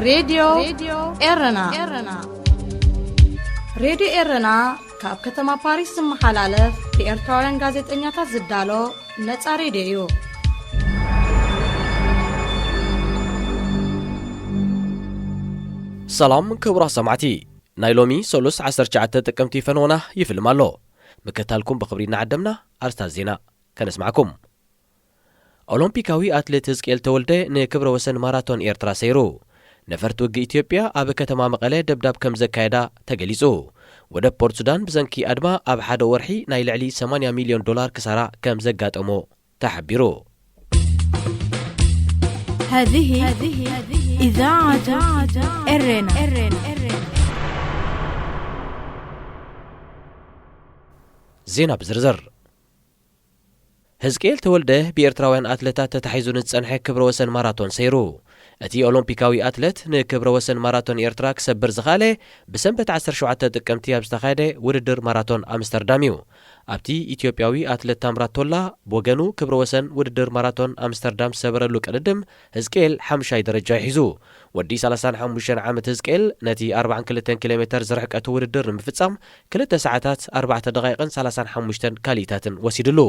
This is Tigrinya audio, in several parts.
ሬድዮ ኤረና። ሬድዮ ኤረና ካብ ከተማ ፓሪስ ዝመሓላለፍ ብኤርትራውያን ጋዜጠኛታት ዝዳሎ ነጻ ሬድዮ እዩ። ሰላም ክቡራት ሰማዕቲ፣ ናይ ሎሚ ሰሉስ ዓሰርተ ትሽዓተ ጥቅምቲ ፈነወና ይፍልም ኣሎ። ምክታልኩም ብኽብሪ እናዓደምና ኣርስታት ዜና ከነስማዕኩም። ኦሎምፒካዊ ኣትሌት ህዝቅኤል ተወልደ ንክብረ ወሰን ማራቶን ኤርትራ ሰይሩ። ነፈርቲ ውግእ ኢትዮጵያ ኣብ ከተማ መቐለ ደብዳብ ከም ዘካየዳ ተገሊጹ። ወደብ ፖርት ሱዳን ብሰንኪ ኣድማ ኣብ ሓደ ወርሒ ናይ ልዕሊ ሰማንያ ሚልዮን ዶላር ክሳራ ከም ዘጋጠሞ ተሓቢሩ። هذه إذاعة إرنا. ዜና ብዝርዝር። ህዝቅኤል ተወልደ ብኤርትራውያን ኣትለታት ተታሒዙ ንዝጸንሐ ክብረ ወሰን ማራቶን ሰይሩ። እቲ ኦሎምፒካዊ ኣትለት ንክብረ ወሰን ማራቶን ኤርትራ ክሰብር ዝኸኣለ ብሰንበት ዓሰርተ ሸውዓተ ጥቅምቲ ኣብ ዝተኻየደ ውድድር ማራቶን ኣምስተርዳም እዩ። ኣብቲ ኢትዮጵያዊ ኣትለት ታምራት ቶላ ብወገኑ ክብረ ወሰን ውድድር ማራቶን ኣምስተርዳም ዝሰበረሉ ቅድድም ህዝቅኤል ሓሙሻይ ደረጃ ይሒዙ። ወዲ ሰላሳን ሓሙሽተን ዓመት ህዝቅኤል ነቲ ኣርባዓን ክልተን ኪሎ ሜተር ዝርሕቀቱ ውድድር ንምፍጻም ክልተ ሰዓታት ኣርባዕተ ደቓይቕን ሰላሳን ሓሙሽተን ካልኢታትን ወሲድሉ።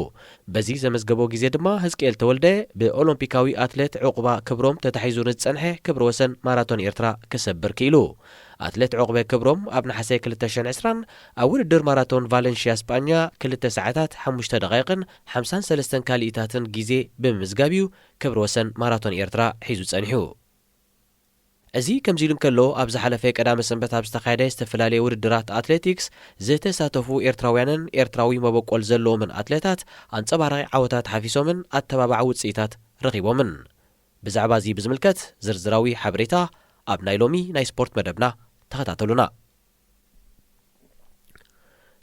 በዚ ዘመዝገቦ ግዜ ድማ ህዝቅኤል ተወልደ ብኦሎምፒካዊ ኣትሌት ዕቑባ ክብሮም ተታሒዙ ንዝጸንሐ ክብረ ወሰን ማራቶን ኤርትራ ክሰብር ክኢሉ። ኣትሌት ዕቑበ ክብሮም ኣብ ነሓሰ ክልተ ሽሕን ዕስራን ኣብ ውድድር ማራቶን ቫለንሽያ ስጳኛ ክልተ ሰዓታት ሓሙሽተ ደቓይቕን ሓምሳን ሰለስተን ካልኢታትን ግዜ ብምምዝጋብ እዩ ክብረ ወሰን ማራቶን ኤርትራ ሒዙ ጸኒሑ። እዚ ከምዚ ኢሉ እንከሎ፣ ኣብ ዝሓለፈ ቀዳመ ሰንበት ኣብ ዝተኻየደ ዝተፈላለየ ውድድራት ኣትሌቲክስ ዝተሳተፉ ኤርትራውያንን ኤርትራዊ መበቆል ዘለዎምን ኣትሌታት ኣንጸባራቒ ዓወታት ሓፊሶምን ኣተባባዒ ውጽኢታት ረኺቦምን። ብዛዕባ እዚ ብዝምልከት ዝርዝራዊ ሓበሬታ ኣብ ናይ ሎሚ ናይ ስፖርት መደብና ተኸታተሉና።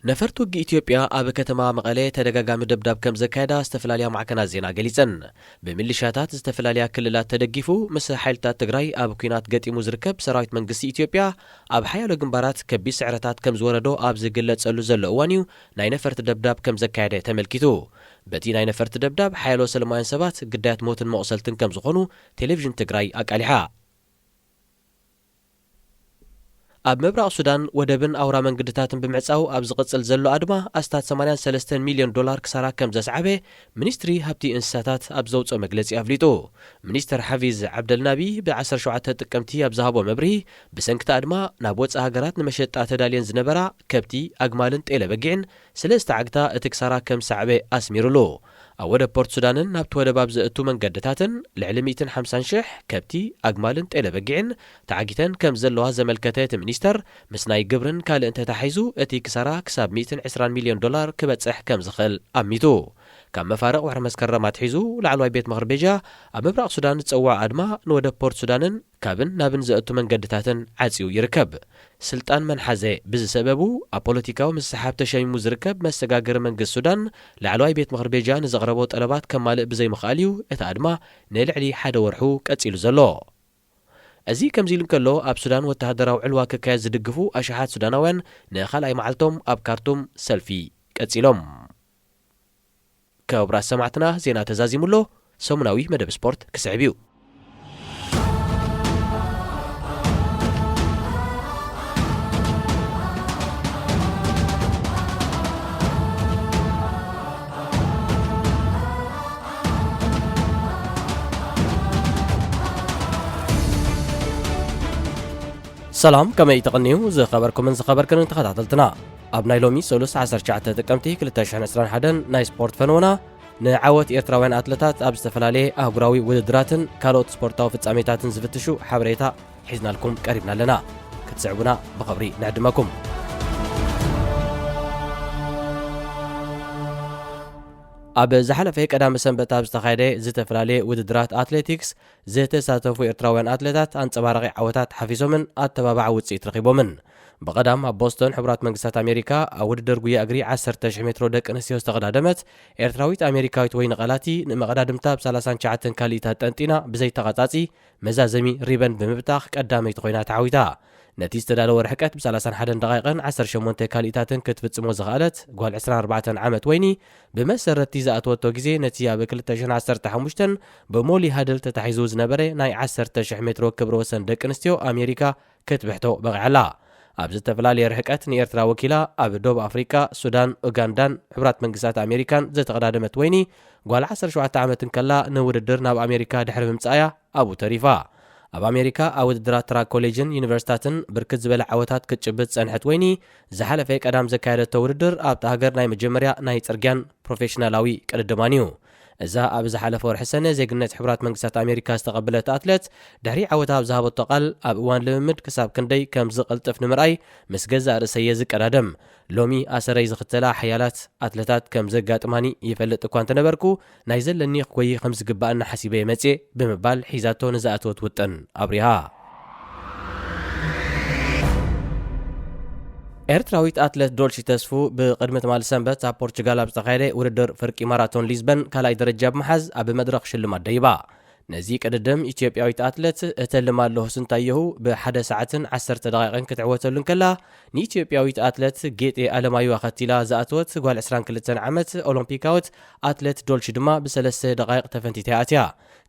ነፈርቲ ውግእ ኢትዮጵያ ኣብ ከተማ መቐለ ተደጋጋሚ ደብዳብ ከም ዘካየዳ ዝተፈላለያ ማዕከናት ዜና ገሊጸን። ብሚሊሻታት ዝተፈላለያ ክልላት ተደጊፉ ምስ ሓይልታት ትግራይ ኣብ ኲናት ገጢሙ ዝርከብ ሰራዊት መንግስቲ ኢትዮጵያ ኣብ ሓያሎ ግንባራት ከቢድ ስዕረታት ከም ዝወረዶ ኣብ ዝግለጸሉ ዘሎ እዋን እዩ ናይ ነፈርቲ ደብዳብ ከም ዘካየደ ተመልኪቱ። በቲ ናይ ነፈርቲ ደብዳብ ሓያሎ ሰለማውያን ሰባት ግዳያት ሞትን መቑሰልትን ከም ዝኾኑ ቴሌቪዥን ትግራይ ኣቃሊሓ። ኣብ ምብራቕ ሱዳን ወደብን ኣውራ መንገድታትን ብምዕጻው ኣብ ዝቕጽል ዘሎ ኣድማ ኣስታት ሰማንያን ሰለስተን ሚልዮን ዶላር ክሳራ ከም ዘስዓበ ሚኒስትሪ ሃብቲ እንስሳታት ኣብ ዘውጽኦ መግለጺ ኣፍሊጡ። ሚኒስተር ሓፊዝ ዓብደልናቢ ብ ዓሰርተ ሸውዓተ ጥቅምቲ ኣብ ዝሃቦ መብርሂ፣ ብሰንኪ እቲ ኣድማ ናብ ወጻኢ ሃገራት ንመሸጣ ተዳልየን ዝነበራ ከብቲ፣ ኣግማልን ጤለ በጊዕን ስለ ዝተዓግታ እቲ ክሳራ ከም ዝሰዓበ ኣስሚሩሉ። ኣብ ወደብ ፖርት ሱዳንን ናብቲ ወደብ ኣብ ዘእቱ መንገድታትን ልዕሊ ሚእትን ሓምሳን ሽሕ ከብቲ፣ ኣግማልን ጤለ በጊዕን ተዓጊተን ከም ዘለዋ ዘመልከተ እቲ ሚኒስተር፣ ምስ ናይ ግብርን ካልእን ተታሒዙ እቲ ክሳራ ክሳብ ሚእትን ዕስራን ሚልዮን ዶላር ክበጽሕ ከም ዝኽእል ኣሚቱ። ካብ መፋርቕ ወርሒ መስከረም ኣትሒዙ ላዕለዋይ ቤት ምኽሪ ቤጃ ኣብ ምብራቕ ሱዳን ዝጸውዖ ኣድማ ንወደብ ፖርት ሱዳንን ካብን ናብን ዘእቱ መንገድታትን ዓጽዩ ይርከብ። ስልጣን መን ሓዘ ብዝሰበቡ ኣብ ፖለቲካዊ ምስሕሓብ ተሸሚሙ ዝርከብ መሰጋገሪ መንግስቲ ሱዳን ላዕለዋይ ቤት ምኽሪ ቤጃ ንዘቕረቦ ጠለባት ከማልእ ብዘይምኽኣል እዩ እቲ ኣድማ ንልዕሊ ሓደ ወርሑ ቀጺሉ ዘሎ። እዚ ከምዚ ኢሉ እንከሎ፣ ኣብ ሱዳን ወተሃደራዊ ዕልዋ ክካየድ ዝድግፉ ኣሽሓት ሱዳናውያን ንኻልኣይ መዓልቶም ኣብ ካርቱም ሰልፊ ቀጺሎም። ክቡራት ሰማዕትና፣ ዜና ተዛዚሙ ኣሎ። ሰሙናዊ መደብ ስፖርት ክስዕብ እዩ። ሰላም፣ ከመይ ተቐንዩ ዝኸበርኩምን ዝኸበርክንን ተኸታተልትና? ኣብ ናይ ሎሚ ሰሉስ ዓሰርተ ትሽዓተ ጥቅምቲ ክልተ ሽሕን ዕስራን ሓደን ናይ ስፖርት ፈነወና፣ ንዓወት ኤርትራውያን ኣትለታት ኣብ ዝተፈላለየ ኣህጉራዊ ውድድራትን ካልኦት ስፖርታዊ ፍጻሜታትን ዝፍትሹ ሓበሬታ ሒዝናልኩም ቀሪብና ኣለና። ክትስዕቡና ብኽብሪ ንዕድመኩም። ኣብ ዝሓለፈ ቀዳመ ሰንበት ኣብ ዝተኻየደ ዝተፈላለየ ውድድራት ኣትሌቲክስ ዝተሳተፉ ኤርትራውያን ኣትሌታት ኣንጸባራቒ ዓወታት ሓፊሶምን ኣተባባዒ ውጽኢት ረኺቦምን። ብቐዳም ኣብ ቦስቶን ሕቡራት መንግስታት ኣሜሪካ ኣብ ውድድር ጉያ እግሪ ዓሰርተ ሽሕ ሜትሮ ደቂ ኣንስትዮ ዝተቐዳደመት ኤርትራዊት ኣሜሪካዊት ወይኒ ቐላቲ ንመቐዳድምታ ብ ሰላሳን ትሽዓተን ካሊኢታት ጠንጢና ብዘይተቐጻጺ መዛዘሚ ሪበን ብምብጣኽ ቀዳመይቲ ኮይና ተዓዊታ። ነቲ ዝተዳለወ ርሕቀት ብ ሰላሳን ሓደን ደቓይቕን ዓሰርተ ሸሞንተ ካሊኢታትን ክትፍጽሞ ዝኸኣለት ጓል ዕስራን ኣርባዕተን ዓመት ወይኒ ብመሰረትቲ ዝኣተወቶ ግዜ ነቲ ኣብ ክልተ ሽሕን ዓሰርተ ሓሙሽተን ብሞሊ ሃድል ተታሒዙ ዝነበረ ናይ ዓሰርተ ሽሕ ሜትሮ ክብረ ወሰን ደቂ ኣንስትዮ ኣሜሪካ ክትብሕቶ በቒዓላ። ኣብ ዝተፈላለየ ርሕቀት ንኤርትራ ወኪላ ኣብ ዶብ ኣፍሪቃ፣ ሱዳን፣ ኡጋንዳን ሕቡራት መንግስታት ኣሜሪካን ዝተቐዳደመት ወይኒ ጓል ዓሰርተ ሸውዓተ ዓመት እንከላ ንውድድር ናብ ኣሜሪካ ድሕሪ ምምጻእያ ኣብኡ ተሪፋ። ኣብ ኣሜሪካ ኣብ ውድድራት ትራክ ኮሌጅን ዩኒቨርሲታትን ብርክት ዝበለ ዓወታት ክትጭብጥ ዝጸንሐት ወይኒ ዝሓለፈ ቀዳም ዘካየደቶ ውድድር ኣብታ ሃገር ናይ መጀመርያ ናይ ጽርግያን ፕሮፌሽናላዊ ቅድድማን እዩ። እዛ ኣብ ዝሓለፈ ወርሒ ሰነ ዜግነት ሕቡራት መንግስታት ኣሜሪካ ዝተቐበለት ኣትለት ድሕሪ ዓወታ ኣብ ዝሃበቶ ቃል ኣብ እዋን ልምምድ ክሳብ ክንደይ ከም ዝቕልጥፍ ንምርኣይ ምስ ገዛእ ርእሰየ ዝቀዳደም። ሎሚ ኣሰረይ ዝኽተላ ሓያላት ኣትለታት ከም ዘጋጥማኒ ይፈልጥ እኳ እንተነበርኩ ናይ ዘለኒ ክጎይ ከም ዝግባኣኒ ሓሲበ እየ መጽየ ብምባል ሒዛቶ ንዝኣተወት ውጥን ኣብሪሃ። ኤርትራዊት ኣትለት ዶልሺ ተስፉ ብቕድሚ ትማሊ ሰንበት ኣብ ፖርቹጋል ኣብ ዝተኻየደ ውድድር ፍርቂ ማራቶን ሊዝበን ካልኣይ ደረጃ ብምሓዝ ኣብ መድረኽ ሽልማት ደይባ። ነዚ ቅድድም ኢትዮጵያዊት ኣትለት እተልም ኣለኹስ እንታየሁ ብሓደ ሰዓትን ዓሰርተ ደቂቕን ክትዕወተሉ እንከላ፣ ንኢትዮጵያዊት ኣትለት ጌጤ ኣለማዩ ኣኸቲላ ዝኣተወት ጓል ዕስራን ክልተን ዓመት ኦሎምፒካዊት ኣትለት ዶልሺ ድማ ብሰለስተ ደቃይቕ ተፈንቲታ ኣትያ።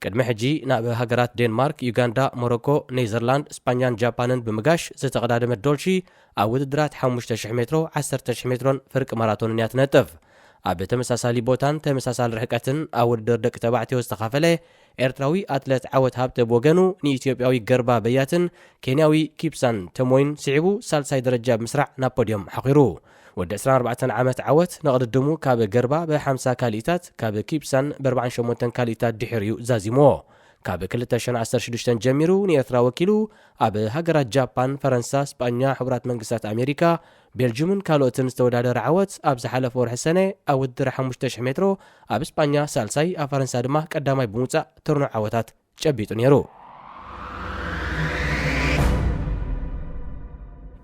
ቅድሚ ሕጂ ናብ ሃገራት ዴንማርክ፣ ዩጋንዳ፣ ሞሮኮ፣ ኔዘርላንድ፣ ስጳኛን ጃፓንን ብምጋሽ ዝተቐዳደመት ዶልሺ፣ ኣብ ውድድራት ሓሙሽተ ሽሕ ሜትሮ፣ ዓሰርተ ሽሕ ሜትሮን ፍርቂ ማራቶንን እያ ትነጥፍ። ኣብ ተመሳሳሊ ቦታን ተመሳሳሊ ርሕቀትን ኣብ ውድድር ደቂ ተባዕትዮ ዝተኻፈለ ኤርትራዊ ኣትለት ዓወት ሃብተ ብወገኑ ንኢትዮጵያዊ ገርባ በያትን ኬንያዊ ኪፕሳን ተሞይን ስዒቡ ሳልሳይ ደረጃ ብምስራዕ ናብ ፖድዮም ሓኺሩ። ወዲ ዕስራን ኣርባዕተን ዓመት ዓወት ንቕድድሙ ካብ ገርባ ብ ሓምሳ ካልኢታት፣ ካብ ኪፕሳን ብ ኣርባዓን ሸሞንተን ካልኢታት ድሒሩ እዩ ዛዚምዎ። ካብ ክልተ ሽሕን ዓሰርተ ሽዱሽተን ጀሚሩ ንኤርትራ ወኪሉ ኣብ ሃገራት ጃፓን፣ ፈረንሳ፣ ስጳኛ፣ ሕቡራት መንግስታት ኣሜሪካ፣ ቤልጅምን ካልኦትን ዝተወዳደረ ዓወት ኣብ ዝሓለፈ ወርሒ ሰነ ኣብ ውድድር ሓሙሽተ ሽሕ ሜትሮ ኣብ ስጳኛ ሳልሳይ፣ ኣብ ፈረንሳ ድማ ቀዳማይ ብምውጻእ ትርኑዕ ዓወታት ጨቢጡ ነይሩ።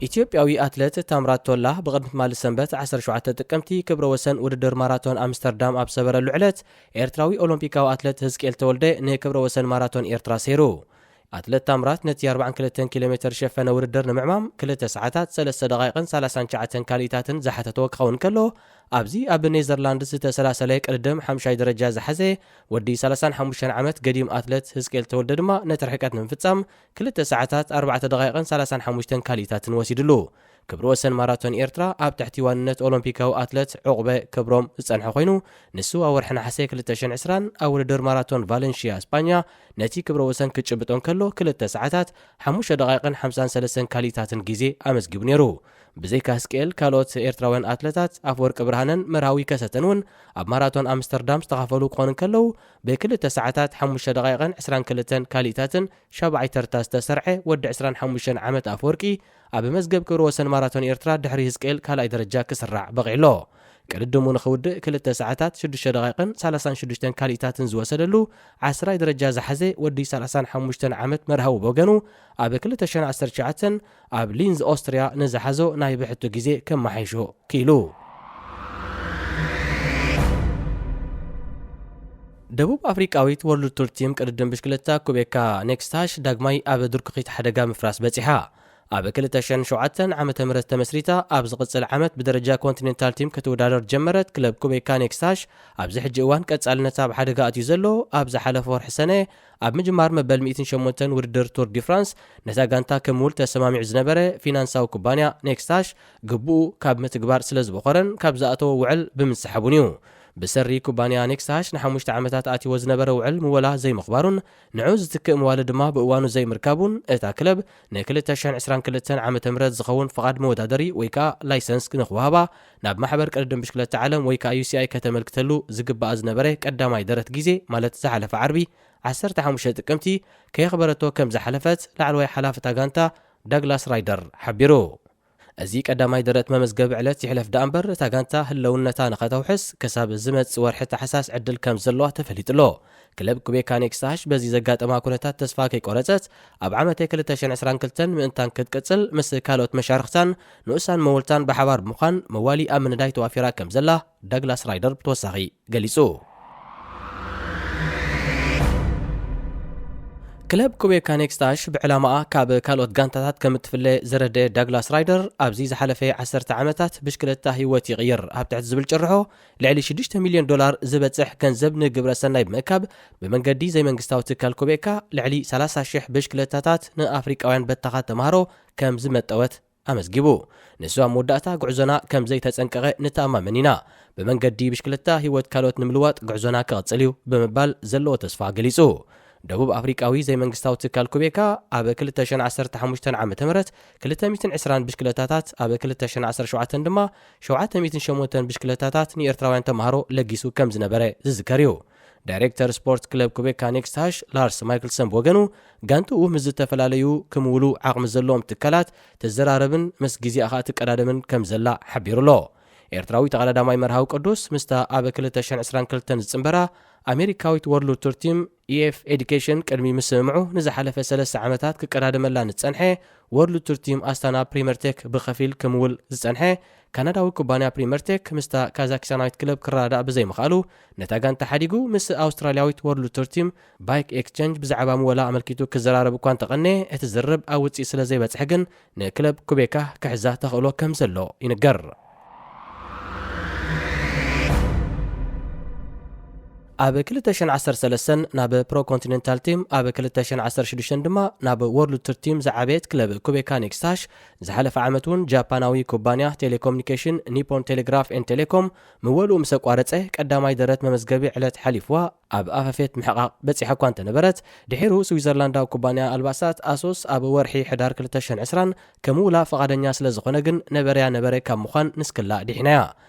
ኢትዮጵያዊ ኣትለት ታምራት ቶላ ብቕድሚ ትማሊ ሰንበት ዓሰርተ ሸውዓተ ጥቅምቲ ክብረ ወሰን ውድድር ማራቶን ኣምስተርዳም ኣብ ሰበረሉ ዕለት፣ ኤርትራዊ ኦሎምፒካዊ ኣትለት ህዝቅኤል ተወልደ ንክብረ ወሰን ማራቶን ኤርትራ ሰይሩ። ኣትለት ታምራት ነቲ ኣርባዓን ክልተን ኪሎ ሜትር ዝሸፈነ ውድድር ንምዕማም ክልተ ሰዓታት ሰለስተ ደቓይቕን ሰላሳን ትሽዓተን ካልኢታትን ዝሓተቶ ክኸውን ከሎ፣ ኣብዚ ኣብ ኔዘርላንድስ ዝተሰላሰለ ቅድድም ሓምሻይ ደረጃ ዝሓዘ ወዲ ሰላሳን ሓሙሽተን ዓመት ገዲም ኣትለት ህዝቅኤል ተወልደ ድማ ነቲ ርሕቀት ንምፍጻም ክልተ ሰዓታት ኣርባዕተ ደቓይቕን ሰላሳን ሓሙሽተን ካልኢታትን ወሲድሉ። ክብሪ ወሰን ማራቶን ኤርትራ ኣብ ትሕቲ ዋንነት ኦሎምፒካዊ ኣትለት ዑቕበ ክብሮም ዝጸንሐ ኮይኑ፣ ንሱ ኣብ ወርሒ ነሓሰ ክልተ ሽሕን ዕስራን ኣብ ውድድር ማራቶን ቫለንሽያ ስጳኛ ነቲ ክብረ ወሰን ክጭብጦ እንከሎ፣ ክልተ ሰዓታት ሓሙሽተ ደቓይቕን ሓምሳን ሰለስተን ካልኢታትን ግዜ ኣመዝጊቡ ነይሩ። ብዘይካ ህዝቅኤል፣ ካልኦት ኤርትራውያን ኣትለታት ኣፍወርቂ ብርሃነን መርሃዊ ከሰተን እውን ኣብ ማራቶን ኣምስተርዳም ዝተኻፈሉ ክኾኑ እንከለዉ፣ ብክልተ ሰዓታት ሓሙሽተ ደቓይቕን ዕስራን ክልተን ካልኢታትን ሻብዓይ ተርታ ዝተሰርዐ ወዲ ዕስራን ሓሙሽተን ዓመት ኣፍወርቂ ኣብ መዝገብ ክብረ ወሰን ማራቶን ኤርትራ ድሕሪ ህዝቅኤል ካልኣይ ደረጃ ክስራዕ በቒዑ ኣሎ። ቅድድሙ ንኽውድእ ክልተ ሰዓታት ሽዱሽተ ደቓይቕን ሰላሳን ሽዱሽተን ካልኢታትን ዝወሰደሉ ዓስራይ ደረጃ ዝሓዘ ወዲ ሰላሳን ሓሙሽተን ዓመት መርሃዊ ብወገኑ ኣብ ክልተ ሽሕን ዓሰርተ ትሽዓተን ኣብ ሊንዝ ኦስትርያ ንዝሓዞ ናይ ብሕቱ ግዜ ከመሓይሾ ክኢሉ። ደቡብ ኣፍሪቃዊት ወርልድ ቱር ቲም ቅድድም ብሽክለታ ኩቤካ ኔክስታሽ ዳግማይ ኣብ ድርኩኺት ሓደጋ ምፍራስ በጺሓ። ኣብ ክልተ ሽሕን ሸውዓተን ዓመተ ምህረት ተመስሪታ፣ ኣብ ዝቕጽል ዓመት ብደረጃ ኮንቲኔንታል ቲም ክትወዳደር ጀመረት ክለብ ኩቤካ ኔክስታሽ፣ ኣብዚ ሕጂ እዋን ቀጻልነታ ኣብ ሓደጋ ኣትዩ ዘሎ፣ ኣብ ዝሓለፈ ወርሒ ሰነ ኣብ ምጅማር መበል ሚእትን ሸሞንተን ውድድር ቱር ዲ ፍራንስ ነታ ጋንታ ክምውል ተሰማሚዑ ዝነበረ ፊናንሳዊ ኩባንያ ኔክስታሽ ግቡኡ ካብ ምትግባር ስለ ዝበኾረን ካብ ዝኣተዎ ውዕል ብምስሓቡን እዩ። ብሰሪ ኩባንያ ኔክስታሽ ንሓሙሽተ ዓመታት ኣትይዎ ዝነበረ ውዕል ምወላ ዘይምኽባሩን ንዑ ዝትክእ መዋለ ድማ ብእዋኑ ዘይምርካቡን እታ ክለብ ንክልተ ሽሕን ዕስራን ክልተን ዓመተ ምህረት ዝኸውን ፍቓድ መወዳደሪ ወይ ከዓ ላይሰንስ ንክወሃባ ናብ ማሕበር ቅድድም ብሽክለታ ዓለም ወይ ከዓ ዩ ሲ ኣይ ከተመልክተሉ ዝግባኣ ዝነበረ ቀዳማይ ደረት ግዜ ማለት ዝሓለፈ ዓርቢ ዓሰርተ ሓሙሽተ ጥቅምቲ ከየኽበረቶ ከም ዝሓለፈት ላዕለዋይ ሓላፊ እታ ጋንታ ዳግላስ ራይደር ሓቢሩ። እዚ ቀዳማይ ደረት መመዝገቢ ዕለት ይሕለፍ ደኣ እምበር፣ እታ ጋንታ ህልውነታ ንኸተውሕስ ክሳብ ዝመጽእ ወርሒ ታሕሳስ ዕድል ከም ዘለዋ ተፈሊጡ ኣሎ። ክለብ ኩቤካ ኔክስታሽ በዚ ዘጋጠማ ኩነታት ተስፋ ከይቆረጸት፣ ኣብ ዓመተ ክልተ ሽሕን ዕስራን ክልተን ምእንታን ክትቅጽል ምስ ካልኦት መሻርኽታን ንኡሳን መወልታን ብሓባር ብምዃን መዋሊ ኣብ ምንዳይ ተዋፊራ ከም ዘላ ዳግላስ ራይደር ብተወሳኺ ገሊጹ። ክለብ ኩቤካ ኔክስታሽ ብዕላማኣ ካብ ካልኦት ጋንታታት ከም እትፍለ ዘረደአ ዳግላስ ራይደር፣ ኣብዚ ዝሓለፈ ዓሰርተ ዓመታት ብሽክለታ ህይወት ይቕይር ኣብ ትሕቲ ዝብል ጭርሖ ልዕሊ ሽዱሽተ ሚልዮን ዶላር ዝበጽሕ ገንዘብ ንግብረ ሰናይ ብምእካብ፣ ብመንገዲ ዘይመንግስታዊ ትካል ኩቤካ ልዕሊ ሰላሳ ሽሕ ብሽክለታታት ንኣፍሪቃውያን በታኻት ተምሃሮ ከም ዝመጠወት ኣመዝጊቡ። ንሱ ኣብ መወዳእታ ጉዕዞና ከም ዘይተጸንቀቐ ንተኣማመን ኢና። ብመንገዲ ብሽክለታ ህይወት ካልኦት ንምልዋጥ ጉዕዞና ክቕጽል እዩ ብምባል ዘለዎ ተስፋ ገሊጹ። ደቡብ ኣፍሪቃዊ ዘይመንግስታዊ ትካል ኩቤካ ኣብ ክልተ ሽሕን ዓሰርተ ሓሙሽተን ዓመተ ምህረት ክልተ ሚእትን ዕስራን ብሽክለታታት፣ ኣብ ክልተ ሽሕን ዓሰርተ ሸውዓተን ድማ ሸውዓተ ሚእትን ሸሞንተን ብሽክለታታት ንኤርትራውያን ተምሃሮ ለጊሱ ከም ዝነበረ ዝዝከር እዩ። ዳይሬክተር ስፖርት ክለብ ኩቤካ ኔክስታሽ ላርስ ማይክልሰን ብወገኑ፣ ጋንትኡ ምስ ዝተፈላለዩ ክምውሉ ዓቕሚ ዘለዎም ትካላት ትዘራረብን ምስ ግዜኣ ኸኣ ትቀዳደምን ከም ዘላ ሓቢሩ ኣሎ። ኤርትራዊ ተቐዳዳማይ መርሃዊ ቅዱስ ምስታ ኣብ ክልተ ሽሕን ዕስራን ክልተን ዝጽንበራ ኣሜሪካዊት ወርልድ ቱር ቲም ኢኤፍ ኤዱኬሽን ቅድሚ ምስምምዑ ንዝሓለፈ ሰለስተ ዓመታት ክቀዳደመላ ንጸንሐ ወርልድ ቱር ቲም ኣስታና ፕሪመርቴክ ብኸፊል ክምውል ዝጸንሐ ካናዳዊ ኩባንያ ፕሪመርቴክ ምስታ ካዛኪስታናዊት ክለብ ክረዳዳእ ብዘይምኽኣሉ፣ ነታ ጋንታ ሓዲጉ ምስ ኣውስትራልያዊት ወርልድ ቱር ቲም ባይክ ኤክስቸንጅ ብዛዕባ ምወላ ኣመልኪቱ ክዘራረብ እኳ እንተቐነ፣ እቲ ዝርርብ ኣብ ውጽኢት ስለ ዘይበጽሐ ግን ንክለብ ኩቤካ ክሕዛ ተኽእሎ ከም ዘሎ ይንገር። ኣብ ክልተ ሽሕን ዓሰርተ ሰለስተን ናብ ፕሮ ኮንቲኔንታል ቲም፣ ኣብ ክልተ ሽሕን ዓሰርተ ሽዱሽተን ድማ ናብ ወርልድ ቱር ቲም ዝዓበየት ክለብ ኩቤካ ኔክስታሽ፣ ዝሓለፈ ዓመት እውን ጃፓናዊ ኩባንያ ቴሌኮሙኒኬሽን ኒፖን ቴሌግራፍ ኤን ቴሌኮም ምወልኡ ምስ ኣቋረጸ፣ ቀዳማይ ደረት መመዝገቢ ዕለት ሓሊፍዋ ኣብ ኣፈፌት ምሕቓቕ በጺሓ እኳ እንተነበረት፣ ድሒሩ ስዊዘርላንዳዊ ኩባንያ ኣልባሳት ኣሶስ ኣብ ወርሒ ሕዳር ክልተ ሽሕን ዕስራን ከምውላ ፍቓደኛ ስለ ዝኾነ ግን፣ ነበረያ ነበረ ካብ ምዃን ንስክላ ድሒናያ።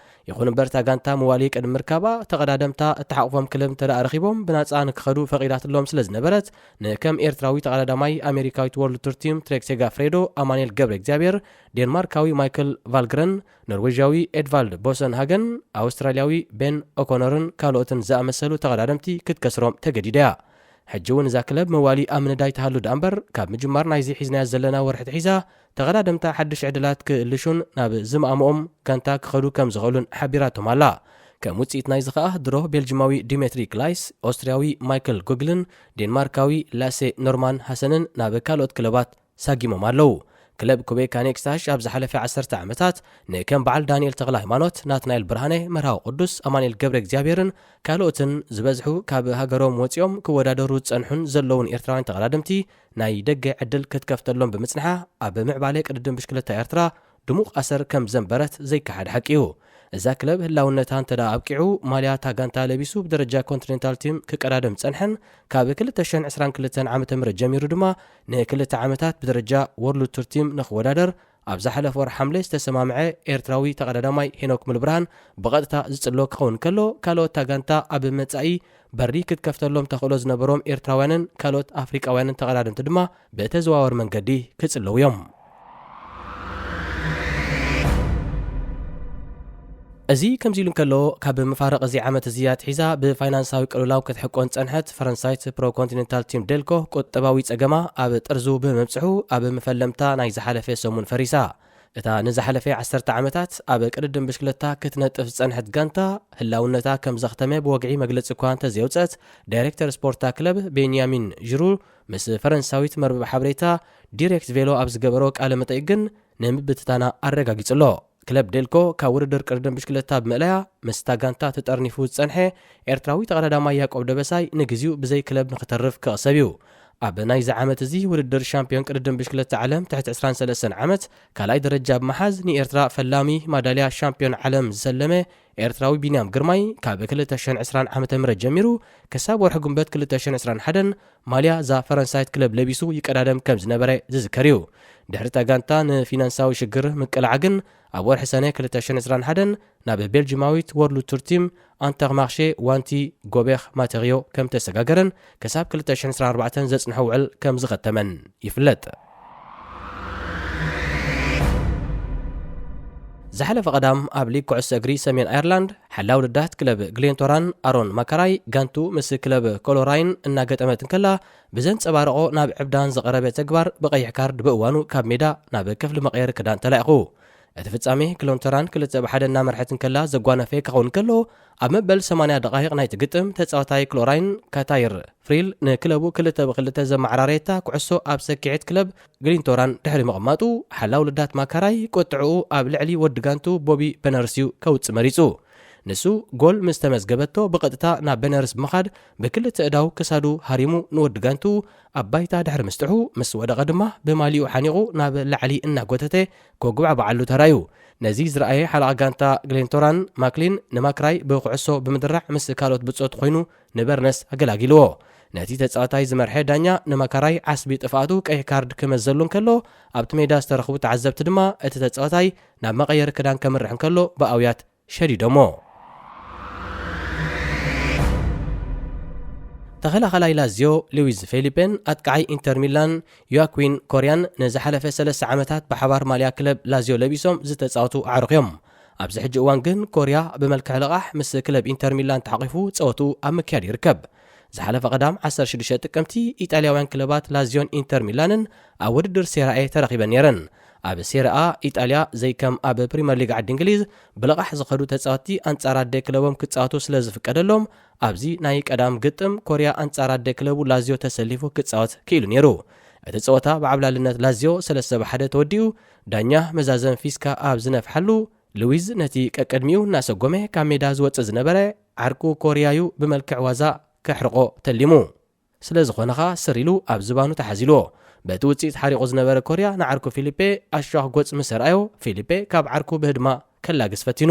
ይኹን እምበር፣ እታ ጋንታ ምዋሊ ቅድሚ ምርካባ፣ ተቐዳደምታ እተሓቑፎም ክለብ እንተ ደኣ ረኺቦም ብናጻ ንክኸዱ ፈቒዳትሎም ስለ ዝነበረት፣ ንከም ኤርትራዊ ተቐዳዳማይ ኣሜሪካዊት ወርልድ ቱር ቲም ትሬክ ሴጋፍሬዶ፣ ኣማኑኤል ገብረ እግዚኣብሔር፣ ዴንማርካዊ ማይክል ቫልግረን፣ ኖርዌዥያዊ ኤድቫልድ ቦሰን ሃገን፣ ኣውስትራልያዊ ቤን ኦኮነርን ካልኦትን ዝኣመሰሉ ተቐዳደምቲ ክትከስሮም ተገዲዳ እያ። ሕጂ እውን እዛ ክለብ መዋሊ ኣብ ምንዳይ ትሃሉ ደኣ እምበር፣ ካብ ምጅማር ናይዚ ሒዝናዮ ዘለና ወርሒ ትሒዛ፣ ተቐዳደምታ ሓድሽ ዕድላት ክእልሹን ናብ ዝመኣምኦም ጋንታ ክኸዱ ከም ዝኽእሉን ሓቢራቶም ኣላ። ከም ውጽኢት ናይዚ ኸኣ፣ ድሮ ቤልጅማዊ ዲሜትሪ ክላይስ፣ ኦስትርያዊ ማይክል ጉግልን ዴንማርካዊ ላሴ ኖርማን ሃሰንን ናብ ካልኦት ክለባት ሳጊሞም ኣለዉ። ክለብ ኩቤካ ኔክስታሽ ኣብ ዝሓለፈ ዓሰርተ ዓመታት ንከም በዓል ዳንኤል ተኽለ ሃይማኖት፣ ናትናኤል ብርሃነ፣ መርሃዊ ቅዱስ፣ ኣማኑኤል ገብረ እግዚኣብሔርን ካልኦትን ዝበዝሑ ካብ ሃገሮም ወጺኦም ክወዳደሩ ዝጸንሑን ዘለውን ኤርትራውያን ተቐዳደምቲ ናይ ደገ ዕድል ክትከፍተሎም ብምጽንሓ፣ ኣብ ምዕባለ ቅድድም ብሽክለታ ኤርትራ ድሙቕ ኣሰር ከም ዘንበረት ዘይከሓድ ሓቂ እዩ። እዛ ክለብ ህላውነታ እንተ ደኣ ኣብቂዑ፣ ማልያ እታ ጋንታ ለቢሱ ብደረጃ ኮንቲኔንታል ቲም ክቀዳደም ዝጸንሐን፣ ካብ ክልተ ሽሕን ዕስራን ክልተን ዓመተ ምህረት ጀሚሩ ድማ ንክልተ ዓመታት ብደረጃ ወርልድ ቱር ቲም ንኽወዳደር ኣብ ዝሓለፈ ወርሒ ሓምለ ዝተሰማምዐ ኤርትራዊ ተቐዳዳማይ ሄኖክ ሙሉብርሃን ብቐጥታ ዝጽሎ ክኸውን ከሎ፣ ካልኦት እታ ጋንታ ኣብ መጻኢ በሪ ክትከፍተሎም ተኽእሎ ዝነበሮም ኤርትራውያንን ካልኦት ኣፍሪቃውያንን ተቐዳደምቲ ድማ ብተዘዋወር መንገዲ ክጽለዉ እዮም። እዚ ከምዚ ኢሉ እንከሎ፣ ካብ መፋርቕ እዚ ዓመት እዚ ኣትሒዛ ብፋይናንሳዊ ቅልውላው ክትሕቆን ጸንሐት ፈረንሳይት ፕሮ ኮንቲኔንታል ቲም ዴልኮ፣ ቁጠባዊ ጸገማ ኣብ ጥርዙ ብምብጽሑ፣ ኣብ መፈለምታ ናይ ዝሓለፈ ሰሙን ፈሪሳ። እታ ንዝሓለፈ ዓሰርተ ዓመታት ኣብ ቅድድም ብሽክለታ ክትነጥፍ ዝጸንሐት ጋንታ፣ ህላውነታ ከም ዘኽተመ ብወግዒ መግለጺ እኳ እንተዘየውጸት፣ ዳይሬክተር ስፖርታ ክለብ ቤንያሚን ዥሩ ምስ ፈረንሳዊት መርበብ ሓበሬታ ዲሬክት ቬሎ ኣብ ዝገበሮ ቃለ መጠይቅ ግን፣ ንምብትታና ኣረጋጊጹ ኣሎ። ክለብ ዴልኮ ካብ ውድድር ቅድድም ብሽክለታ ብምእላያ፣ ምስታ ጋንታ ተጠርኒፉ ዝጸንሐ ኤርትራዊ ተቐዳዳማይ ያቆብ ደበሳይ ንግዜኡ ብዘይ ክለብ ንክተርፍ ክቕሰብ እዩ። ኣብ ናይዚ ዓመት እዚ ውድድር ሻምፒዮን ቅድድም ብሽክለታ ዓለም ትሕቲ ዕስራን ሰለስተን ዓመት ካልኣይ ደረጃ ብምሓዝ ንኤርትራ ፈላሚ ማዳልያ ሻምፒዮን ዓለም ዝሰለመ ኤርትራዊ ቢንያም ግርማይ ካብ ክልተ ሽሕን ዕስራን ዓመተ ምህረት ጀሚሩ ክሳብ ወርሒ ጉንበት ክልተ ሽሕን ዕስራን ሓደን ማልያ እዛ ፈረንሳይት ክለብ ለቢሱ ይቀዳደም ከም ዝነበረ ዝዝከር እዩ። ድሕሪ እታ ጋንታ ንፊናንሳዊ ሽግር ምቅላዓ ግን ኣብ ወርሒ ሰነ ክልተ ሽሕን ዕስራን ሓደን ናብ ቤልጂማዊት ወርልድ ቱር ቲም ኣንተርማኽሼ ዋንቲ ጎቤኽ ማተሪዮ ከም ተሰጋገረን ክሳብ ክልተ ሽሕን ዕስራን ኣርባዕተን ዘጽንሖ ውዕል ከም ዝኸተመን ይፍለጥ። ዝሓለፈ ቀዳም ኣብ ሊግ ኩዕሶ እግሪ ሰሜን ኣየርላንድ ሓላው ልዳት ክለብ ግሌንቶራን ኣሮን ማካራይ ጋንቱ ምስ ክለብ ኮሎራይን እናገጠመት እንከላ ብዘንጸባረቖ ናብ ዕብዳን ዝቐረበ ተግባር ብቐይሕ ካርድ ብእዋኑ ካብ ሜዳ ናብ ክፍሊ መቐየሪ ክዳን ተላኢኹ። እቲ ፍጻሜ ግሌንቶራን ክልተ ብ ሓደ እናመርሐት እንከላ ዘጓነፈ ክኸውን ከሎ ኣብ መበል ሰማንያ ደቓይቕ ናይቲ ግጥም ተጻዋታይ ክሎራይን ካታይር ፍሪል ንክለቡ ክልተ ብ ክልተ ዘመዓራረየታ ኩዕሶ ኣብ ሰኪዔት ክለብ ግሊንቶራን ድሕሪ ምቕማጡ ሓላው ልዳት ማካራይ ቁጥዕኡ ኣብ ልዕሊ ወዲ ጋንቱ ቦቢ በነርስ እዩ ከውጽእ መሪጹ። ንሱ ጎል ምስ ተመዝገበቶ ብቐጥታ ናብ በነርስ ብምኻድ ብክልተ እዳው ክሳዱ ሃሪሙ ንወዲ ጋንቱ ኣብ ባይታ ድሕሪ ምስጥሑ ምስ ወደቐ ድማ ብማሊኡ ሓኒቑ ናብ ላዕሊ እናጎተተ ኮጉባዕባዓሉ ተራዩ። ነዚ ዝረኣየ ሓለቓ ጋንታ ግሌንቶራን ማክሊን ንማክራይ ብኩዕሶ ብምድራዕ ምስ ካልኦት ብጾት ኮይኑ ንበርነስ ኣገላጊልዎ። ነቲ ተጻዋታይ ዝመርሐ ዳኛ ንማካራይ ዓስቢ ጥፍኣቱ ቀይሕ ካርድ ክመዘሉ እንከሎ ኣብቲ ሜዳ ዝተረኽቡ ተዓዘብቲ ድማ እቲ ተጻዋታይ ናብ መቐየሪ ክዳን ከምርሕ እንከሎ ብኣውያት ሸዲዶሞ። ተኸላኸላይ ላዚዮ ሉዊዝ ፌሊፔን ኣጥቃዓይ ኢንተር ሚላን ዮኣኩዊን ኮርያን ንዝሓለፈ ሰለስተ ዓመታት ብሓባር ማልያ ክለብ ላዚዮ ለቢሶም ዝተጻወቱ ኣዕሩኽ እዮም። ኣብዚ ሕጂ እዋን ግን ኮርያ ብመልክዕ ልቓሕ ምስ ክለብ ኢንተር ሚላን ተሓቒፉ ጸወቱ ኣብ ምክያድ ይርከብ። ዝሓለፈ ቀዳም ዓሰርተ ሽዱሽተ ጥቅምቲ ኢጣልያውያን ክለባት ላዚዮን ኢንተር ሚላንን ኣብ ውድድር ሴራኤ ተረኺበን ነይረን። ኣብ ሴራኣ ኢጣልያ ዘይከም ኣብ ፕሪምየር ሊግ ዓዲ እንግሊዝ ብልቓሕ ዝኸዱ ተጻወትቲ ኣንጻር ኣደ ክለቦም ክጻወቱ ስለ ዝፍቀደሎም ኣብዚ ናይ ቀዳም ግጥም ኮርያ ኣንጻር ኣደ ክለቡ ላዚዮ ተሰሊፉ ክጻወት ክኢሉ ነይሩ። እቲ ጸወታ ብዓብላልነት ላዚዮ ሰለስተ ብ ሓደ ተወዲኡ ዳኛ መዛዘም ፊስካ ኣብ ዝነፍሓሉ ሉዊዝ ነቲ ቀቅድሚኡ እናሰጎመ ካብ ሜዳ ዝወጽእ ዝነበረ ዓርኩ ኮርያዩ ብመልክዕ ዋዛ ክሕርቆ ተሊሙ። ስለ ዝኾነ ኸኣ ስር ኢሉ ኣብ ዝባኑ ተሓዚልዎ። በቲ ውጽኢት ሓሪቑ ዝነበረ ኮርያ ንዓርኩ ፊሊፔ ኣሻኽ ጎጽ ምስ ኣርኣዮ ፊሊፔ ካብ ዓርኩ ብህድማ ከላግስ ፈቲኑ።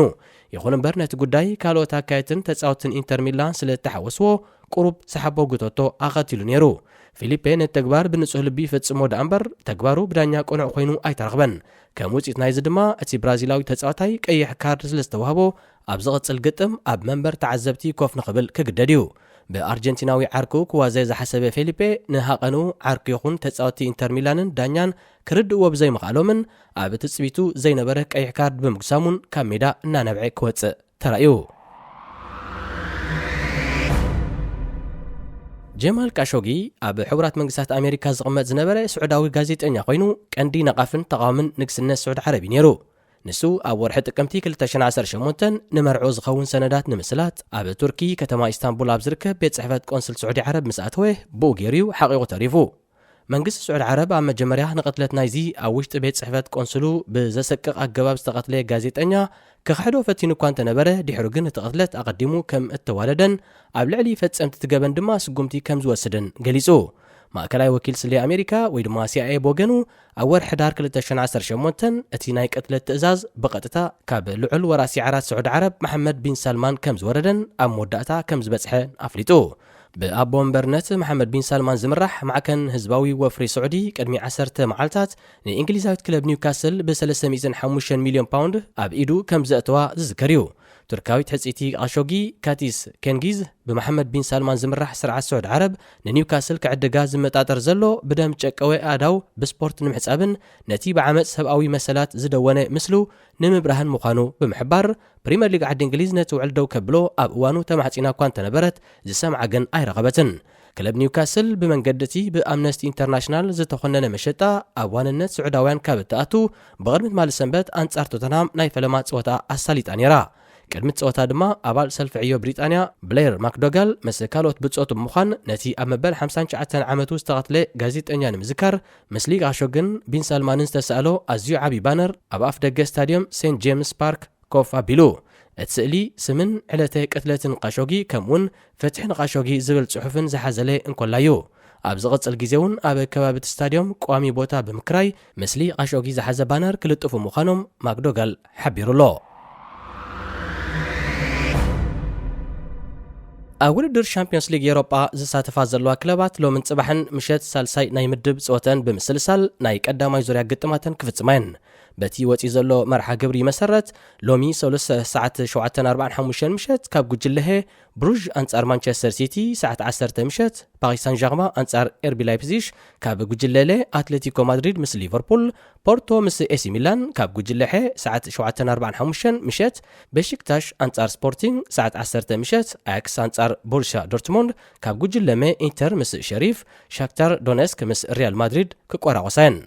ይኹን እምበር ነቲ ጉዳይ ካልኦት ኣካየትን ተጻወትን ኢንተር ሚላን ስለ እተሓወስዎ ቁሩብ ሰሓቦ ጉተቶ ኣኸቲሉ ነይሩ። ፊሊፔ ነቲ ተግባር ብንጹህ ልቢ ይፈጽሞ ደኣ እምበር ተግባሩ ብዳኛ ቅኑዕ ኮይኑ ኣይተረኽበን። ከም ውጽኢት ናይዚ ድማ እቲ ብራዚላዊ ተጻዋታይ ቀይሕ ካርድ ስለ ዝተዋህቦ ኣብ ዝቕጽል ግጥም ኣብ መንበር ተዓዘብቲ ኮፍ ንኽብል ክግደድ እዩ። ብኣርጀንቲናዊ ዓርኩ ክዋዘ ዝሓሰበ ፌሊፔ ንሃቐኑ ዓርኩ ይኹን ተጻወቲ ኢንተር ሚላንን ዳኛን ክርድእዎ ብዘይምኽኣሎምን ኣብ ትጽቢቱ ዘይነበረ ቀይሕ ካርድ ብምጉሳሙን ካብ ሜዳ እናነብዐ ክወጽእ ተራእዩ። ጀማል ካሾጊ ኣብ ሕቡራት መንግስታት ኣሜሪካ ዝቕመጥ ዝነበረ ስዑዳዊ ጋዜጠኛ ኮይኑ ቀንዲ ነቓፍን ተቓዋምን ንግስነት ስዑድ ዓረብ እዩ ነይሩ። ንሱ ኣብ ወርሒ ጥቅምቲ ክልተ ሽሕን ዓሰርተ ሸሞንተን ንመርዑ ዝኸውን ሰነዳት ንምስላጥ ኣብ ቱርኪ ከተማ ኢስታንቡል ኣብ ዝርከብ ቤት ጽሕፈት ቆንስል ስዑዲ ዓረብ ምስ ኣተወ ብኡ ገይሩ እዩ ሓቒቑ ተሪፉ። መንግስቲ ስዑዲ ዓረብ ኣብ መጀመርያ ንቕትለት ናይዚ ኣብ ውሽጢ ቤት ጽሕፈት ቆንስሉ ብዘሰቅቕ ኣገባብ ዝተቐትለ ጋዜጠኛ ክኽሕዶ ፈቲኑ እኳ እንተነበረ ድሕሩ ግን እቲ ቅትለት ኣቐዲሙ ከም እተዋደደን ኣብ ልዕሊ ፈጸምቲ እቲ ገበን ድማ ስጉምቲ ከም ዝወስድን ገሊጹ። ማእከላይ ወኪል ስለ ኣሜሪካ ወይ ድማ ሲኣይኤ ብወገኑ ኣብ ወርሒ ሕዳር ክልተ ሽሕን ዓሰርተ ሸሞንተን እቲ ናይ ቅትለት ትእዛዝ ብቐጥታ ካብ ልዑል ወራሲ ዓራት ስዑዲ ዓረብ መሓመድ ቢን ሳልማን ከም ዝወረደን ኣብ መወዳእታ ከም ዝበጽሐን ኣፍሊጡ። ብኣቦ መንበርነት መሓመድ ቢን ሳልማን ዝምራሕ ማዕከን ህዝባዊ ወፍሪ ስዑዲ ቅድሚ ዓሰርተ መዓልታት ንእንግሊዛዊት ክለብ ኒውካስል ብ ሰለስተ ሚእትን ሓሙሽተን ሚልዮን ፓውንድ ኣብ ኢዱ ከም ዘእተዋ ዝዝከር እዩ። ቱርካዊት ሕጽይቲ ቃሾጊ ካቲስ ኬንጊዝ ብመሓመድ ቢን ሳልማን ዝምራሕ ስርዓት ስዑዲ ዓረብ ንኒውካስል ክዕድጋ ዝመጣጠር ዘሎ ብደም ጨቀወ ኣእዳው ብስፖርት ንምሕጻብን ነቲ ብዓመጽ ሰብኣዊ መሰላት ዝደወነ ምስሉ ንምብራህን ምዃኑ ብምሕባር ፕሪምየር ሊግ ዓዲ እንግሊዝ ነቲ ውዕል ደው ከብሎ ኣብ እዋኑ ተማሕጺና እኳ እንተነበረት ዝሰምዓ ግን ኣይረኸበትን። ክለብ ኒውካስል ብመንገዲ እቲ ብኣምነስቲ ኢንተርናሽናል ዝተኾነነ መሸጣ ኣብ ዋንነት ስዑዳውያን ካብ እትኣቱ ብቕድሚ ትማሊ ሰንበት ኣንጻር ቶተንሃም ናይ ፈለማ ጸወታ ኣሳሊጣ ነይራ። ቅድሚ ጸወታ ድማ ኣባል ሰልፊ ዕዮ ብሪጣንያ ብሌር ማክዶጋል ምስ ካልኦት ብጾቱ ብምዃን ነቲ ኣብ መበል ሓምሳን ትሽዓተን ዓመቱ ዝተቐትለ ጋዜጠኛ ንምዝካር ምስ ሊግ ኣሾግን ቢን ሳልማንን ዝተሳእሎ ኣዝዩ ዓቢ ባነር ኣብ ኣፍ ደገ ስታድዮም ሴንት ጄምስ ፓርክ ኮፍ ኣቢሉ። እቲ ስእሊ ስምን ዕለተ ቅትለትን ቃሾጊ ከምኡውን ፍትሒ ንቃሾጊ ዝብል ጽሑፍን ዝሓዘለ እንኮላዩ። ኣብ ዝቕጽል ግዜ እውን ኣብ ከባቢ እቲ ስታድዮም ቋሚ ቦታ ብምክራይ ምስሊ ቃሾጊ ዝሓዘ ባነር ክልጥፉ ምዃኖም ማክዶጋል ሓቢሩ ኣሎ። ኣብ ውድድር ሻምፒዮንስ ሊግ ኤሮጳ ዝሳተፋ ዘለዋ ክለባት ሎምን ጽባሕን ምሸት ሳልሳይ ናይ ምድብ ጸወተን ብምስልሳል ናይ ቀዳማይ ዙርያ ግጥማተን ክፍጽማ እየን። በቲ ወፂኡ ዘሎ መርሓ ግብሪ መሰረት፣ ሎሚ ሰሉስ ሰዓት ሸውዓተ ኣርባዓን ሓሙሽተን ምሸት ካብ ጉጅለ ሀ ብሩዥ ኣንጻር ማንቸስተር ሲቲ፣ ሰዓት ዓሰርተ ምሸት ፓሪስ ሳን ጀርማ ኣንጻር ኤርቢ ላይፕዚሽ፣ ካብ ጉጅለ ለ ኣትሌቲኮ ማድሪድ ምስ ሊቨርፑል፣ ፖርቶ ምስ ኤሲ ሚላን፣ ካብ ጉጅለ ሐ ሰዓት ሸውዓተ ኣርባዓን ሓሙሽተን ምሸት በሺክታሽ ኣንጻር ስፖርቲንግ፣ ሰዓት ዓሰርተ ምሸት ኣያክስ ኣንጻር ቦሩሲያ ዶርትሙንድ፣ ካብ ጉጅለ መ ኢንተር ምስ ሸሪፍ፣ ሻክታር ዶነስክ ምስ ሪያል ማድሪድ ክቆራቆሳ እየን።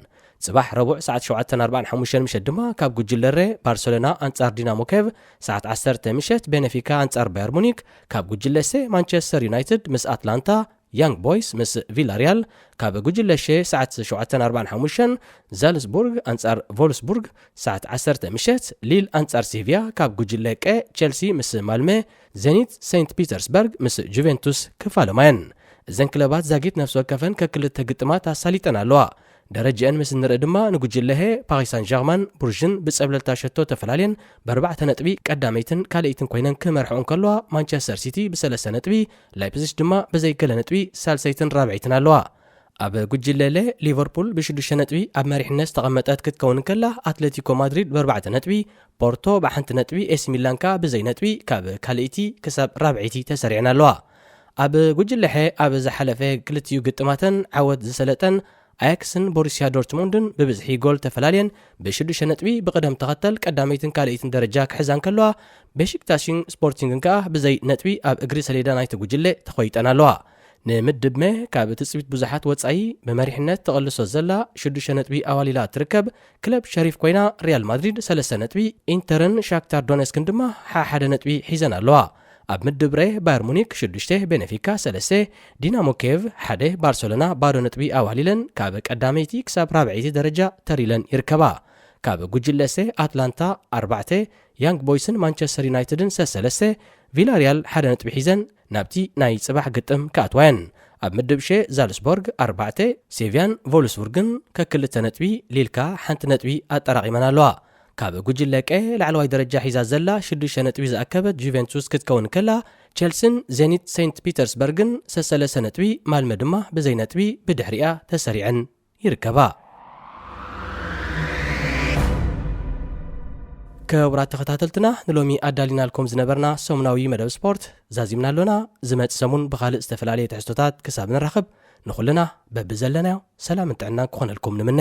ጽባሕ ረቡዕ ሰዓት ሸውዓተ ኣርባዓን ሓሙሽተን ምሸት ድማ ካብ ጉጅለ ረ ባርሰሎና ኣንጻር ዲናሞ ኬቭ፣ ሰዓት ዓሰርተ ምሸት ቤነፊካ ኣንጻር ባየር ሙኒክ፣ ካብ ጉጅለ ሰ ማንቸስተር ዩናይትድ ምስ ኣትላንታ፣ ያንግ ቦይስ ምስ ቪላሪያል፣ ካብ ጉጅለ ሸ ሰዓት ሸውዓተ ኣርባዓን ሓሙሽተን ዛልስቡርግ ኣንጻር ቮልስቡርግ፣ ሰዓት ዓሰርተ ምሸት ሊል ኣንጻር ሴቪያ፣ ካብ ጉጅለ ቀ ቸልሲ ምስ ማልመ፣ ዜኒት ሴንት ፒተርስበርግ ምስ ጁቬንቱስ ክፋለማ እየን። እዘን ክለባት ዛጊት ነፍሲ ወከፈን ከክልተ ግጥማት ኣሳሊጠን ኣለዋ። ደረጃአን ምስ እንርኢ ድማ ንጉጅለ ሀ ፓሪስ ሳን ጀርማን ብሩዥን ብጸብለልታ ሸቶ ተፈላልየን ብኣርባዕተ ነጥቢ ቀዳመይትን ካልኣይትን ኮይነን ክመርሕኦ እንከለዋ፣ ማንቸስተር ሲቲ ብሰለስተ ነጥቢ፣ ላይፕዚሽ ድማ ብዘይ ገለ ነጥቢ ሳልሰይትን ራብዐይትን ኣለዋ። ኣብ ጉጅለ ለ ሊቨርፑል ብሽዱሽተ ነጥቢ ኣብ መሪሕነት ዝተቐመጠት ክትከውን እንከላ፣ ኣትሌቲኮ ማድሪድ ብኣርባዕተ ነጥቢ፣ ፖርቶ ብሓንቲ ነጥቢ፣ ኤሲ ሚላን ከኣ ብዘይ ነጥቢ ካብ ካልኣይቲ ክሳብ ራብዐይቲ ተሰሪዐን ኣለዋ። ኣብ ጉጅለ ሐ ኣብ ዝሓለፈ ክልቲኡ ግጥማተን ዓወት ዝሰለጠን ኣያክስን ቦሩሲያ ዶርትሙንድን ብብዝሒ ጎል ተፈላልየን ብሽዱሽተ ነጥቢ ብቕደም ተኸተል ቀዳመይትን ካልኣይትን ደረጃ ክሕዛ እንከለዋ፣ ቤሺክታሽን ስፖርቲንግን ከኣ ብዘይ ነጥቢ ኣብ እግሪ ሰሌዳ ናይቲ ጉጅለ ተኾይጠን ኣለዋ። ንምድብ መ ካብ ትጽቢት ብዙሓት ወጻኢ ብመሪሕነት ተቐልሶ ዘላ ሽዱሽተ ነጥቢ ኣዋሊላ ትርከብ ክለብ ሸሪፍ ኮይና፣ ሪያል ማድሪድ ሰለስተ ነጥቢ፣ ኢንተርን ሻክታር ዶኔስክን ድማ ሓሓደ ነጥቢ ሒዘን ኣለዋ። ኣብ ምድብ ረ ባየር ሙኒክ ሽዱሽተ፣ ቤነፊካ ሰለስተ፣ ዲናሞ ኬቭ ሓደ፣ ባርሰሎና ባዶ ነጥቢ ኣዋሊለን ካብ ቀዳመይቲ ክሳብ ራብዐይቲ ደረጃ ተሪለን ይርከባ። ካብ ጉጅለ ሰ ኣትላንታ ኣርባዕተ፣ ያንግ ቦይስን ማንቸስተር ዩናይትድን ሰሰለስተ፣ ቪላሪያል ሓደ ነጥቢ ሒዘን ናብቲ ናይ ጽባሕ ግጥም ክኣትዋ እየን። ኣብ ምድብ ሸ ዛልስቦርግ ኣርባዕተ፣ ሴቪያን ቮልስቡርግን ከክልተ ነጥቢ፣ ሊልካ ሓንቲ ነጥቢ ኣጠራቒመን ኣለዋ። ካብ ጉጅለ ቀ ላዕለዋይ ደረጃ ሒዛ ዘላ ሽዱሽተ ነጥቢ ዝኣከበት ጁቬንቱስ ክትከውን ከላ፣ ቸልሲን ዜኒት ሴንት ፒተርስበርግን ሰሰለስተ ነጥቢ፣ ማልመ ድማ ብዘይ ነጥቢ ብድሕሪኣ ተሰሪዐን ይርከባ። ክቡራት ተኸታተልትና፣ ንሎሚ ኣዳሊናልኩም ዝነበርና ሰሙናዊ መደብ ስፖርት ዛዚምና ኣሎና። ዝመጽእ ሰሙን ብኻልእ ዝተፈላለየ ትሕዝቶታት ክሳብ ንራኸብ፣ ንኹልና በብዘለናዮ ሰላምን ጥዕናን ክኾነልኩም ንምነ።